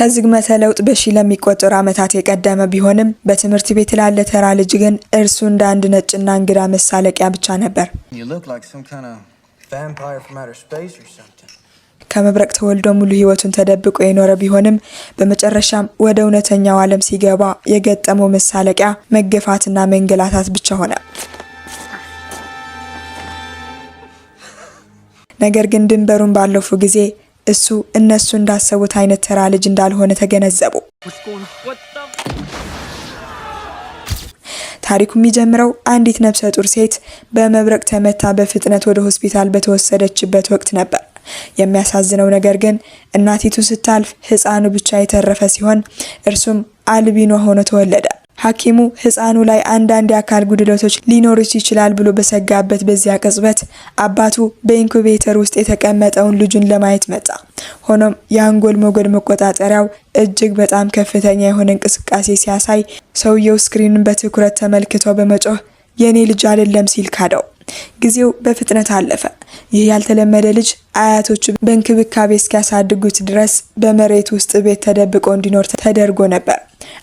ከዝግመተ ለውጥ በሺ ለሚቆጠሩ ዓመታት የቀደመ ቢሆንም በትምህርት ቤት ላለ ተራ ልጅ ግን እርሱ እንደ አንድ ነጭና እንግዳ መሳለቂያ ብቻ ነበር። You look like some kind of vampire from outer space or something. ከመብረቅ ተወልዶ ሙሉ ሕይወቱን ተደብቆ የኖረ ቢሆንም በመጨረሻም ወደ እውነተኛው ዓለም ሲገባ የገጠመው መሳለቂያ፣ መገፋትና መንገላታት ብቻ ሆነ። ነገር ግን ድንበሩን ባለፉ ጊዜ እሱ እነሱ እንዳሰቡት አይነት ተራ ልጅ እንዳልሆነ ተገነዘቡ። ታሪኩ የሚጀምረው አንዲት ነፍሰ ጡር ሴት በመብረቅ ተመታ በፍጥነት ወደ ሆስፒታል በተወሰደችበት ወቅት ነበር። የሚያሳዝነው ነገር ግን እናቲቱ ስታልፍ ሕፃኑ ብቻ የተረፈ ሲሆን እርሱም አልቢኖ ሆኖ ተወለደ። ሐኪሙ ሕፃኑ ላይ አንዳንድ የአካል ጉድለቶች ሊኖሩት ይችላል ብሎ በሰጋበት በዚያ ቅጽበት አባቱ በ incubator ውስጥ የተቀመጠውን ልጁን ለማየት መጣ። ሆኖም የአንጎል ሞገድ መቆጣጠሪያው እጅግ በጣም ከፍተኛ የሆነ እንቅስቃሴ ሲያሳይ ሰውየው screen ን በትኩረት ተመልክቶ በመጮህ የኔ ልጅ አይደለም ሲል ካደው። ጊዜው በፍጥነት አለፈ። ይህ ያልተለመደ ልጅ አያቶቹ በእንክብካቤ እስኪያሳድጉት ድረስ በመሬት ውስጥ ቤት ተደብቆ እንዲኖር ተደርጎ ነበር።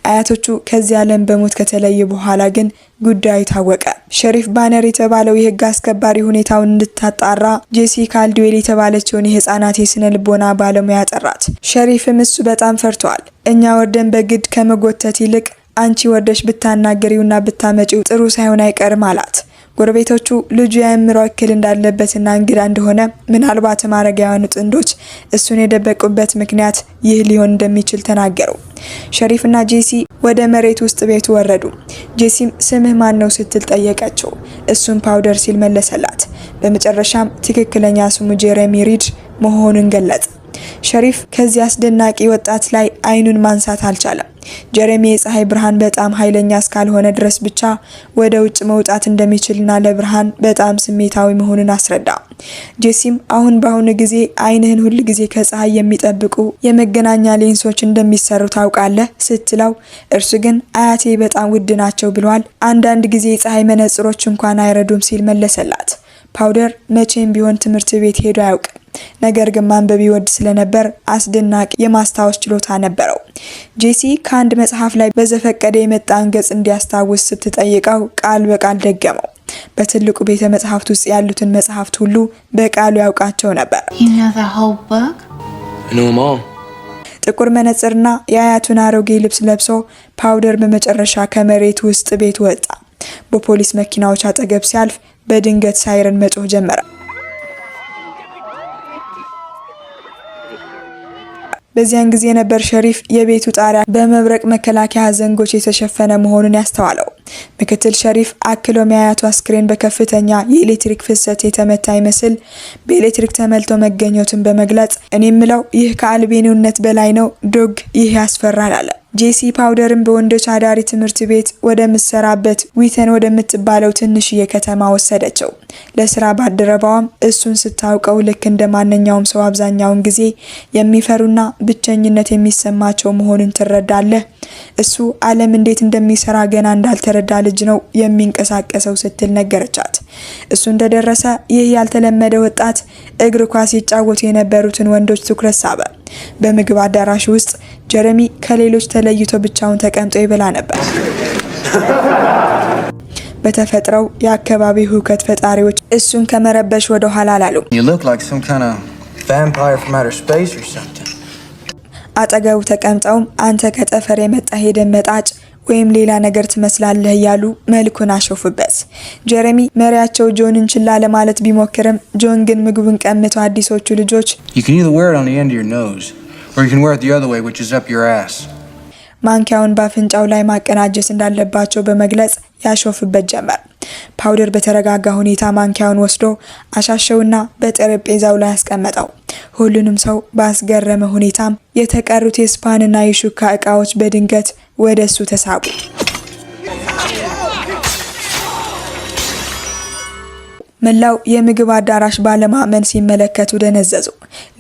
አያቶቹ ከዚህ ዓለም በሞት ከተለዩ በኋላ ግን ጉዳዩ ታወቀ። ሸሪፍ ባነር የተባለው የሕግ አስከባሪ ሁኔታውን እንድታጣራ ጄሲ ካልድዌል የተባለችውን የህፃናት የስነ ልቦና ባለሙያ ጠራት። ሸሪፍም እሱ በጣም ፈርቷል፣ እኛ ወርደን በግድ ከመጎተት ይልቅ አንቺ ወርደሽ ብታናገሪውና ብታመጪው ጥሩ ሳይሆን አይቀርም አላት። ጎረቤቶቹ ልጁ የአእምሮ እክል እንዳለበትና እንግዳ እንደሆነ፣ ምናልባትም አረጋውያኑ ጥንዶች እሱን የደበቁበት ምክንያት ይህ ሊሆን እንደሚችል ተናገሩ። ሸሪፍና ጄሲ ወደ መሬት ውስጥ ቤቱ ወረዱ። ጄሲም ስምህ ማን ነው ስትል ጠየቀችው። እሱም ፓውደር ሲል መለሰላት። በመጨረሻም ትክክለኛ ስሙ ጄሬሚ ሪድ መሆኑን ገለጸ። ሸሪፍ ከዚህ አስደናቂ ወጣት ላይ አይኑን ማንሳት አልቻለም። ጀሬሚ የፀሐይ ብርሃን በጣም ኃይለኛ እስካልሆነ ድረስ ብቻ ወደ ውጭ መውጣት እንደሚችልና ለብርሃን በጣም ስሜታዊ መሆኑን አስረዳ። ጄሲም አሁን በአሁኑ ጊዜ አይንህን ሁል ጊዜ ከፀሐይ የሚጠብቁ የመገናኛ ሌንሶች እንደሚሰሩ ታውቃለህ ስትለው፣ እርሱ ግን አያቴ በጣም ውድ ናቸው ብሏል፣ አንዳንድ ጊዜ የፀሐይ መነጽሮች እንኳን አይረዱም ሲል መለሰላት። ፓውደር መቼም ቢሆን ትምህርት ቤት ሄዶ አያውቅም። ነገር ግን ማንበብ ይወድ ስለነበር አስደናቂ የማስታወስ ችሎታ ነበረው። ጄሲ ከአንድ መጽሐፍ ላይ በዘፈቀደ የመጣን ገጽ እንዲያስታውስ ስትጠይቀው ቃል በቃል ደገመው። በትልቁ ቤተ መጽሐፍት ውስጥ ያሉትን መጽሐፍት ሁሉ በቃሉ ያውቃቸው ነበር። You know the whole book? I know 'em all. ጥቁር መነጽርና የአያቱን አሮጌ ልብስ ለብሶ ፓውደር በመጨረሻ ከመሬት ውስጥ ቤት ወጣ። በፖሊስ መኪናዎች አጠገብ ሲያልፍ በድንገት ሳይረን መጮህ ጀመረ። በዚያን ጊዜ ነበር ሸሪፍ የቤቱ ጣሪያ በመብረቅ መከላከያ ዘንጎች የተሸፈነ መሆኑን ያስተዋለው። ምክትል ሸሪፍ አክሎም የአያቱ አስክሬን በከፍተኛ የኤሌክትሪክ ፍሰት የተመታ ይመስል በኤሌክትሪክ ተመልቶ መገኘቱን በመግለጽ እኔ የምለው ይህ ከአልቤኒነት በላይ ነው ዶግ፣ ይህ ያስፈራል አለ። ጄሲ ፓውደርን በወንዶች አዳሪ ትምህርት ቤት ወደምትሰራበት ዊተን ወደምትባለው ትንሽዬ ከተማ ወሰደችው። ለስራ ባልደረባዋም እሱን ስታውቀው ልክ እንደ ማንኛውም ሰው አብዛኛውን ጊዜ የሚፈሩና ብቸኝነት የሚሰማቸው መሆኑን ትረዳለህ። እሱ ዓለም እንዴት እንደሚሰራ ገና እንዳልተረዳ ልጅ ነው የሚንቀሳቀሰው ስትል ነገረቻት። እሱ እንደደረሰ ይህ ያልተለመደ ወጣት እግር ኳስ ይጫወቱ የነበሩትን ወንዶች ትኩረት ሳበ። በምግብ አዳራሽ ውስጥ ጀረሚ ከሌሎች ተለይቶ ብቻውን ተቀምጦ ይበላ ነበር። በተፈጥሮው የአካባቢ ሁከት ፈጣሪዎች እሱን ከመረበሽ ወደ ኋላ አላሉ። You look like some kind of vampire from outer space or something. አጠገቡ ተቀምጠውም አንተ ከጠፈር የመጣ ሄደን መጣጭ ወይም ሌላ ነገር ትመስላለህ እያሉ መልኩን አሾፉበት። ጀረሚ መሪያቸው ጆንን ችላ ለማለት ቢሞክርም ጆን ግን ምግቡን ቀምቶ አዲሶቹ ልጆች You can either wear it on the end of your nose, or you can wear it the other way, which is up your ass. ማንኪያውን በአፍንጫው ላይ ማቀናጀት እንዳለባቸው በመግለጽ ያሾፍበት ጀመር። ፓውደር በተረጋጋ ሁኔታ ማንኪያውን ወስዶ አሻሸውና በጠረጴዛው ላይ አስቀመጠው። ሁሉንም ሰው ባስገረመ ሁኔታም የተቀሩት የስፓንና የሹካ ዕቃዎች በድንገት ወደ እሱ ተሳቡ። መላው የምግብ አዳራሽ ባለማመን ሲመለከቱ ደነዘዙ።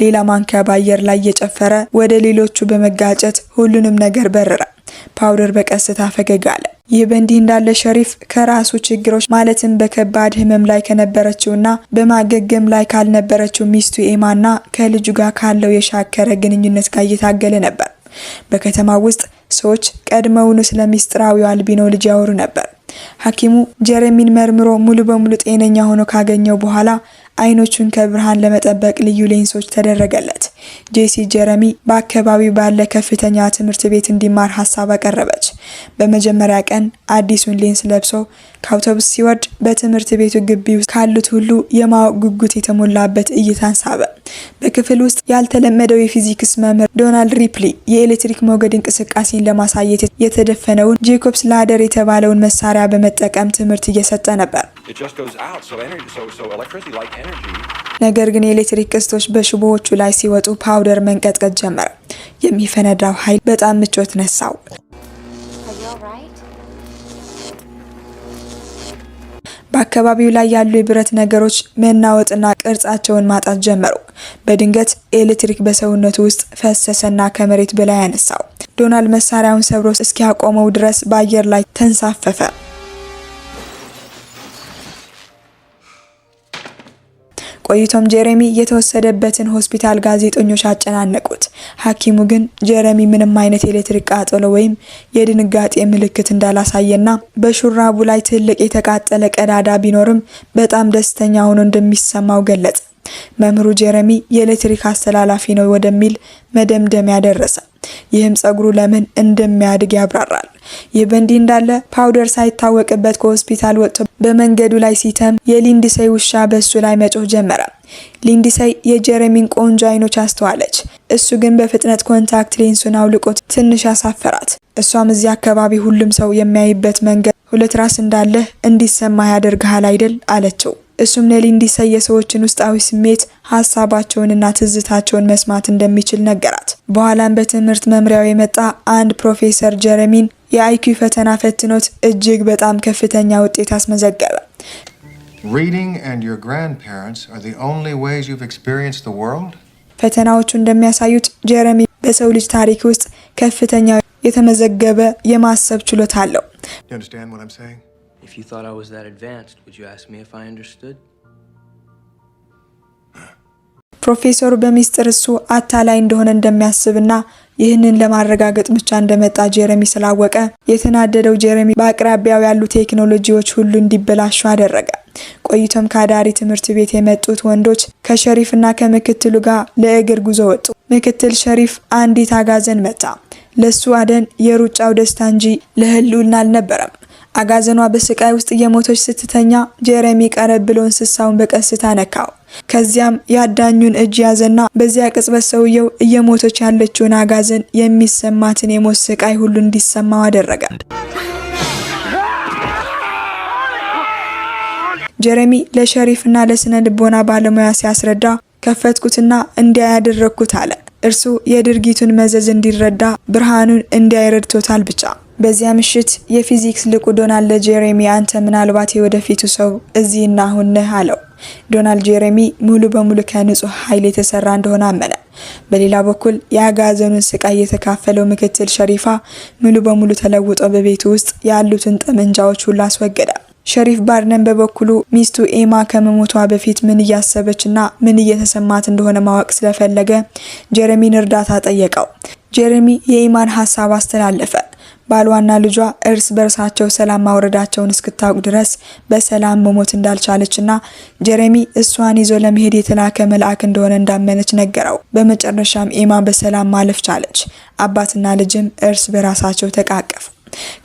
ሌላ ማንኪያ በአየር ላይ እየጨፈረ ወደ ሌሎቹ በመጋጨት ሁሉንም ነገር በረረ። ፓውደር በቀስታ ፈገግ አለ። ይህ በእንዲህ እንዳለ ሸሪፍ ከራሱ ችግሮች ማለትም በከባድ ሕመም ላይ ከነበረችውና በማገገም ላይ ካልነበረችው ሚስቱ ኤማና ከልጁ ጋር ካለው የሻከረ ግንኙነት ጋር እየታገለ ነበር። በከተማው ውስጥ ሰዎች ቀድመውኑ ስለ ሚስጥራዊው አልቢኖ ልጅ ያወሩ ነበር። ሐኪሙ ጀረሚን መርምሮ ሙሉ በሙሉ ጤነኛ ሆኖ ካገኘው በኋላ አይኖቹን ከብርሃን ለመጠበቅ ልዩ ሌንሶች ተደረገለት። ጄሲ ጀረሚ በአካባቢው ባለ ከፍተኛ ትምህርት ቤት እንዲማር ሀሳብ አቀረበች። በመጀመሪያ ቀን አዲሱን ሌንስ ለብሶ ከአውቶቡስ ሲወርድ በትምህርት ቤቱ ግቢ ውስጥ ካሉት ሁሉ የማወቅ ጉጉት የተሞላበት እይታን ሳበ። በክፍል ውስጥ ያልተለመደው የፊዚክስ መምህር ዶናልድ ሪፕሊ የኤሌክትሪክ ሞገድ እንቅስቃሴን ለማሳየት የተደፈነውን Jacob's ladder የተባለውን መሳሪያ በመጠቀም ትምህርት እየሰጠ ነበር። It just goes out. So energy, so electricity, like energy, ነገር ግን የኤሌክትሪክ ቀስቶች በሽቦዎቹ ላይ ሲወጡ ፓውደር መንቀጥቀጥ ጀመረ። የሚፈነዳው ኃይል በጣም ምቾት ነሳው። Are you all right? በአካባቢው ላይ ያሉ የብረት ነገሮች መናወጥና ቅርጻቸውን ማጣት ጀመሩ። በድንገት ኤሌክትሪክ በሰውነቱ ውስጥ ፈሰሰና ከመሬት በላይ አነሳው። ዶናልድ መሳሪያውን ሰብሮ እስኪያቆመው ድረስ በአየር ላይ ተንሳፈፈ። ቆይቶም ጀሬሚ የተወሰደበትን ሆስፒታል ጋዜጠኞች አጨናነቁት። ሐኪሙ ግን ጀሬሚ ምንም አይነት የኤሌክትሪክ ቃጠሎ ወይም የድንጋጤ ምልክት እንዳላሳየና በሹራቡ ላይ ትልቅ የተቃጠለ ቀዳዳ ቢኖርም በጣም ደስተኛ ሆኖ እንደሚሰማው ገለጸ። መምህሩ ጀረሚ የኤሌክትሪክ አስተላላፊ ነው ወደሚል መደምደሚያ ደረሰ። ይህም ጸጉሩ ለምን እንደሚያድግ ያብራራል። ይህ በእንዲህ እንዳለ ፓውደር ሳይታወቅበት ከሆስፒታል ወጥቶ በመንገዱ ላይ ሲተም የሊንድሴይ ውሻ በእሱ ላይ መጮህ ጀመረ። ሊንድሴይ የጀረሚን ቆንጆ አይኖች አስተዋለች። እሱ ግን በፍጥነት contact ሌንሱን አውልቆት ትንሽ አሳፈራት። እሷም እዚህ አካባቢ ሁሉም ሰው የሚያይበት መንገድ ሁለት ራስ እንዳለህ እንዲሰማ ያደርግሃል አይደል አለችው። እሱም ለሊንድሴይ የሰዎችን ውስጣዊ ስሜት፣ ሀሳባቸውንና ትዝታቸውን መስማት እንደሚችል ነገራት። በኋላም በትምህርት መምሪያው የመጣ አንድ ፕሮፌሰር ጀረሚን የ IQ ፈተና ፈትኖት እጅግ በጣም ከፍተኛ ውጤት አስመዘገበ። Reading and your grandparents are the only ways you've experienced the world? ፈተናዎቹ እንደሚያሳዩት ጀረሚ በሰው ልጅ ታሪክ ውስጥ ከፍተኛ የተመዘገበ የማሰብ ችሎታ አለው። You understand what I'm saying? If you thought I was that advanced, would you ask me if I understood? ፕሮፌሰሩ በሚስጥር እሱ አታላይ እንደሆነ እንደሚያስብና ይህንን ለማረጋገጥ ብቻ እንደመጣ ጀረሚ ስላወቀ የተናደደው ጀረሚ በአቅራቢያው ያሉ ቴክኖሎጂዎች ሁሉ እንዲበላሹ አደረገ። ቆይቶም ከአዳሪ ትምህርት ቤት የመጡት ወንዶች ከሸሪፍና ከምክትሉ ጋር ለእግር ጉዞ ወጡ። ምክትል ሸሪፍ አንዲት አጋዘን መታ። ለሱ አደን የሩጫው ደስታ እንጂ ለህልውና አልነበረም። አጋዘኗ በስቃይ ውስጥ እየሞተች ስትተኛ ጀረሚ ቀረብ ብሎ እንስሳውን በቀስታ ነካው። ከዚያም የአዳኙን እጅ ያዘና በዚያ ቅጽበት ሰውየው እየሞተች ያለችውን አጋዘን የሚሰማትን የሞት ስቃይ ሁሉ እንዲሰማው አደረገ። ጀረሚ ለሸሪፍና ለስነ ልቦና ባለሙያ ሲያስረዳ ከፈትኩትና እንዲያ ያደረግኩት አለ። እርሱ የድርጊቱን መዘዝ እንዲረዳ ብርሃኑን እንዲያይ ረድቶታል ብቻ። በዚያ ምሽት የፊዚክስ ሊቁ ዶናልድ ለጀሬሚ አንተ ምናልባት የወደፊቱ ሰው እዚህና አሁን ነህ አለው። ዶናልድ ጀሬሚ ሙሉ በሙሉ ከንጹህ ኃይል የተሰራ እንደሆነ አመነ። በሌላ በኩል የአጋዘኑን ስቃይ የተካፈለው ምክትል ሸሪፋ ሙሉ በሙሉ ተለውጦ በቤቱ ውስጥ ያሉትን ጠመንጃዎች ሁሉ አስወገደ። ሸሪፍ ባርነን በበኩሉ ሚስቱ ኤማ ከመሞቷ በፊት ምን እያሰበችና ምን እየተሰማት እንደሆነ ማወቅ ስለፈለገ ጀረሚን እርዳታ ጠየቀው። ጀረሚ የኤማን ሀሳብ አስተላለፈ። ባሏና ልጇ እርስ በርሳቸው ሰላም ማውረዳቸውን እስክታውቅ ድረስ በሰላም መሞት እንዳልቻለችና ጀረሚ እሷን ይዞ ለመሄድ የተላከ መልአክ እንደሆነ እንዳመነች ነገረው። በመጨረሻም ኤማ በሰላም ማለፍ ቻለች። አባትና ልጅም እርስ በራሳቸው ተቃቀፉ።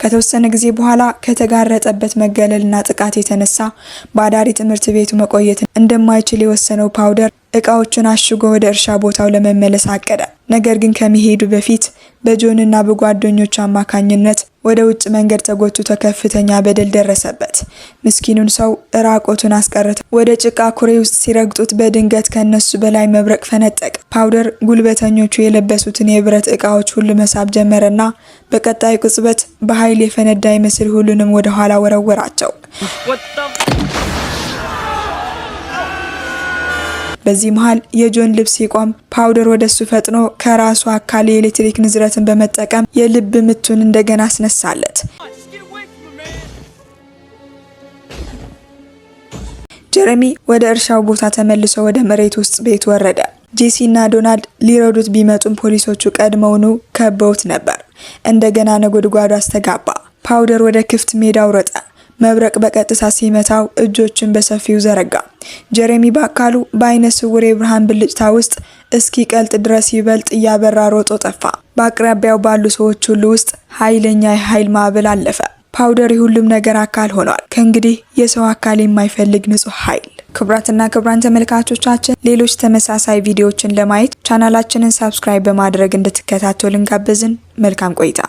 ከተወሰነ ጊዜ በኋላ ከተጋረጠበት መገለልና ጥቃት የተነሳ በአዳሪ ትምህርት ቤቱ መቆየት እንደማይችል የወሰነው ፓውደር እቃዎቹን አሽጎ ወደ እርሻ ቦታው ለመመለስ አቀደ። ነገር ግን ከመሄዱ በፊት በጆንና በጓደኞቹ አማካኝነት ወደ ውጭ መንገድ ተጎትቶ ከፍተኛ በደል ደረሰበት። ምስኪኑን ሰው ራቆቱን አስቀርተው ወደ ጭቃ ኩሬ ውስጥ ሲረግጡት በድንገት ከነሱ በላይ መብረቅ ፈነጠቀ። ፓውደር ጉልበተኞቹ የለበሱትን የብረት እቃዎች ሁሉ መሳብ ጀመረና በቀጣዩ ቅጽበት በኃይል የፈነዳ ይመስል ሁሉንም ወደ ኋላ ወረወራቸው። በዚህ መሃል የጆን ልብ ሲቆም ፓውደር ወደሱ ፈጥኖ ከራሱ አካል የኤሌክትሪክ ንዝረትን በመጠቀም የልብ ምቱን እንደገና አስነሳለት። ጀረሚ ወደ እርሻው ቦታ ተመልሶ ወደ መሬት ውስጥ ቤት ወረደ። ጄሲ እና ዶናልድ ሊረዱት ቢመጡም ፖሊሶቹ ቀድመውኑ ከበውት ነበር። እንደገና ነጎድጓዱ አስተጋባ። ፓውደር ወደ ክፍት ሜዳው ሮጠ። መብረቅ በቀጥታ ሲመታው እጆቹን በሰፊው ዘረጋ። ጀሬሚ በአካሉ በአይነ ስውር የብርሃን ብልጭታ ውስጥ እስኪቀልጥ ድረስ ይበልጥ እያበራ ሮጦ ጠፋ። በአቅራቢያው ባሉ ሰዎች ሁሉ ውስጥ ኃይለኛ የኃይል ማዕበል አለፈ። ፓውደር የሁሉም ነገር አካል ሆኗል። ከእንግዲህ የሰው አካል የማይፈልግ ንጹህ ኃይል። ክቡራትና ክቡራን ተመልካቾቻችን፣ ሌሎች ተመሳሳይ ቪዲዮዎችን ለማየት ቻናላችንን subscribe በማድረግ እንድትከታተሉን ጋበዝን። መልካም ቆይታ።